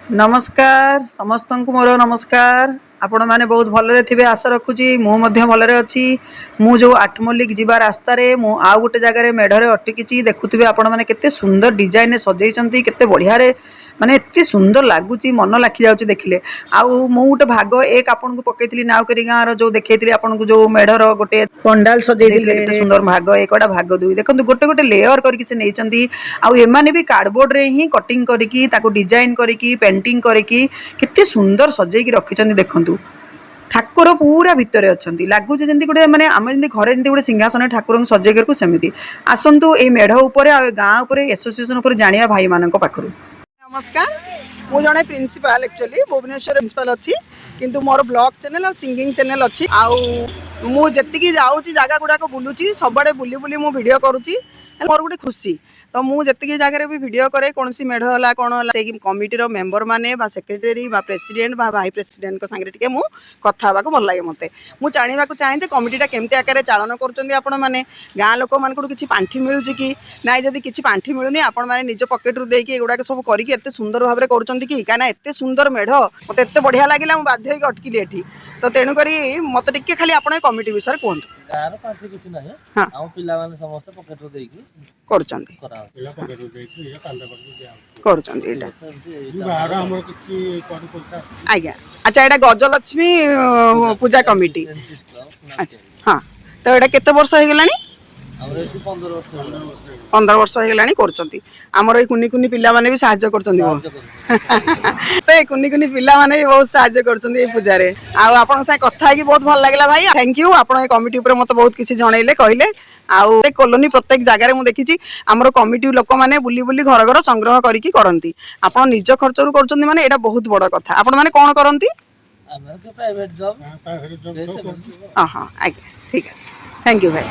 ନମସ୍କାର ସମସ୍ତଙ୍କୁ, ମୋର ନମସ୍କାର। ଆପଣମାନେ ବହୁତ ଭଲରେ ଥିବେ ଆଶା ରଖୁଛି। ମୁଁ ମଧ୍ୟ ଭଲରେ ଅଛି। ମୁଁ ଯେଉଁ ଆଠମଲ୍ଲିକ ଯିବା ରାସ୍ତାରେ ମୁଁ ଆଉ ଗୋଟେ ଜାଗାରେ ମେଢ଼ରେ ଅଟକିଛି। ଦେଖୁଥିବେ ଆପଣମାନେ, କେତେ ସୁନ୍ଦର ଡିଜାଇନରେ ସଜେଇଛନ୍ତି, କେତେ ବଢ଼ିଆରେ, ମାନେ ଏତେ ସୁନ୍ଦର ଲାଗୁଛି, ମନ ଲାଖି ଯାଉଛି ଦେଖିଲେ। ଆଉ ମୁଁ ଗୋଟେ ଭାଗ ଏକ ଆପଣଙ୍କୁ ପକେଇଥିଲି, ନାଉକେରି ଗାଁର ଯେଉଁ ଦେଖେଇଥିଲି ଆପଣଙ୍କୁ, ଯେଉଁ ମେଢ଼ର ଗୋଟେ ପଣ୍ଡାଲ ସଜେଇଥିଲେ କେତେ ସୁନ୍ଦର, ଭାଗ ଏକ, ଏଟା ଭାଗ ଦୁଇ। ଦେଖନ୍ତୁ, ଗୋଟେ ଗୋଟେ ଲେୟର କରିକି ସେ ନେଇଛନ୍ତି। ଆଉ ଏମାନେ ବି କାର୍ଡବୋର୍ଡରେ ହିଁ କଟିଂ କରିକି, ତାକୁ ଡିଜାଇନ କରିକି, ପେଣ୍ଟିଂ କରିକି କେତେ ସୁନ୍ଦର ସଜେଇକି ରଖିଛନ୍ତି। ଦେଖନ୍ତୁ, ଠାକୁର ପୁରା ଭିତରେ ଅଛନ୍ତି। ଲାଗୁଛି ଯେମିତି ଗୋଟେ ମାନେ ଆମେ ଯେମିତି ଘରେ ଯେମିତି ଗୋଟେ ସିଂହାସନରେ ଠାକୁରଙ୍କୁ ସଜେଇକି ରଖୁ, ସେମିତି। ଆସନ୍ତୁ, ଏଇ ମେଢ଼ ଉପରେ ଆଉ ଏ ଗାଁ ଉପରେ, ଆସୋସିଏସନ ଉପରେ ଜାଣିବା ଭାଇମାନଙ୍କ ପାଖରୁ। ନମସ୍କାର। ମୁଁ ଜଣେ ପ୍ରିନ୍ସିପାଲ, ଆକ୍ଚୁଆଲି ଭୁବନେଶ୍ୱର ପ୍ରିନ୍ସିପାଲ ଅଛି, କିନ୍ତୁ ମୋର ବ୍ଲଗ୍ ଚ୍ୟାନେଲ ଆଉ ସିଙ୍ଗିଂ ଚ୍ୟାନେଲ ଅଛି। ଆଉ ମୁଁ ଯେତିକି ଯାଉଛି, ଜାଗା ଗୁଡ଼ାକ ବୁଲୁଛି, ସବୁଆଡ଼େ ବୁଲି ବୁଲି ମୁଁ ଭିଡ଼ିଓ କରୁଛି। ହେଲେ ମୋର ଗୋଟେ ଖୁସି ତ, ମୁଁ ଯେତିକି ଜାଗାରେ ବି ଭିଡ଼ିଓ କରେ, କୌଣସି ମେଢ଼ ହେଲା, କ'ଣ ହେଲା, ସେଇ କମିଟିର ମେମ୍ବର ମାନେ ବା ସେକ୍ରେଟାରୀ ବା ପ୍ରେସିଡେଣ୍ଟ ବା ଭାଇସ୍ ପ୍ରେସିଡେଣ୍ଟଙ୍କ ସାଙ୍ଗରେ ଟିକେ ମୁଁ କଥା ହେବାକୁ ଭଲ ଲାଗେ ମୋତେ। ମୁଁ ଜାଣିବାକୁ ଚାହେଁ ଯେ କମିଟିଟା କେମିତି ଆକାରରେ ଚାଳନ କରୁଛନ୍ତି ଆପଣମାନେ, ଗାଁ ଲୋକମାନଙ୍କଠୁ କିଛି ପାଣ୍ଠି ମିଳୁଛି କି ନାଇଁ। ଯଦି କିଛି ପାଣ୍ଠି ମିଳୁନି, ଆପଣମାନେ ନିଜ ପକେଟରୁ ଦେଇକି ଏଗୁଡ଼ାକ ସବୁ କରିକି ଏତେ ସୁନ୍ଦର ଭାବରେ କରୁଛନ୍ତି କି? କାହିଁକିନା ଏତେ ସୁନ୍ଦର ମେଢ଼, ମୋତେ ଏତେ ବଢ଼ିଆ ଲାଗିଲା, ମୁଁ ବାଧ୍ୟ ହେଇକି ଅଟକିଲି ଏଠି। ତ ତେଣୁକରି ମୋତେ ଟିକେ ଖାଲି ଆପଣ ଏ କମିଟି ବିଷୟରେ କୁହନ୍ତୁ। ଗାଁର ପାଣ୍ଠି କିଛି ନାହିଁ। ଆମ ପିଲାମାନେ ସମସ୍ତେ ପକେଟରୁ ଦେଇକି କରୁଛନ୍ତି। କରାହଉଛି। ପିଲା ପକେଟରୁ ଦେଇକି ଏଇଟା ଚାନ୍ଦା କରିକି ଦିଆହଉଛି। କରୁଛନ୍ତି ଏଇଟା। ଏମିତି ଏଇ ବାହାର ଆମର କିଛି କୁଆଡୁ ପଇସା ଆସୁଛି। ଆଜ୍ଞା, ଆଚ୍ଛା, ଏଇଟା ଗଜଲକ୍ଷ୍ମୀ ପୂଜା କମିଟି। NCC club, ଆଚ୍ଛା, ହଁ, ତ ଏଇଟା କେତେ ବର୍ଷ ହେଇଗଲାଣି? ଆମର ଏଠି 15 ବର୍ଷ ହେଇଗଲାଣି। 15 ବର୍ଷ ହେଇଗଲାଣି କରୁଛନ୍ତି। ଆମର ଏଇ କୁନି କୁନି ପିଲାମାନେ ବି ସାହାଯ୍ୟ କରୁଛନ୍ତି ବହୁତ। ସାହାଯ୍ୟ କରୁଛନ୍ତି। ତ ଏଇ କୁନି କୁନି ପିଲାମାନେ ବି ବହୁତ ସାହାଯ୍ୟ କରୁଛନ୍ତି ଏଇ ପୂଜାରେ। ଆଉ ଆପଣଙ୍କ ସାଙ୍ଗେ କଥା ହେଇକି ବହୁତ ଭଲ ଲାଗିଲା ଭାଇ, thank you. ଆପଣ ଏ କମିଟି ଉପରେ ମତେ ବହୁତ କିଛି ଜଣେଇଲେ, କହିଲେ। ଆଉ ଏ କଲୋନୀ ପ୍ରତ୍ୟେକ ଜାଗାରେ ମୁଁ ଦେଖିଛି, ଆମର କମିଟି ଲୋକମାନେ ବୁଲି ବୁଲି ଘର ଘର ସଂଗ୍ରହ କରିକି କରନ୍ତି। ଆପଣ ନିଜ ଖର୍ଚ୍ଚରୁ କରୁଛନ୍ତି, ମାନେ ଏଇଟା ବହୁତ ବଡ କଥା। ଆପଣ ମାନେ କ'ଣ କରନ୍ତି? ଆମର ତ ପ୍ରାଇଭେଟ ଜବ୍। ପ୍ରାଇଭେଟ ଜବ୍ ସବୁ କରୁଛୁ। ହଁ, ଆଜ୍ଞା, ଠିକ ଅଛି। Thank you ଭାଇ।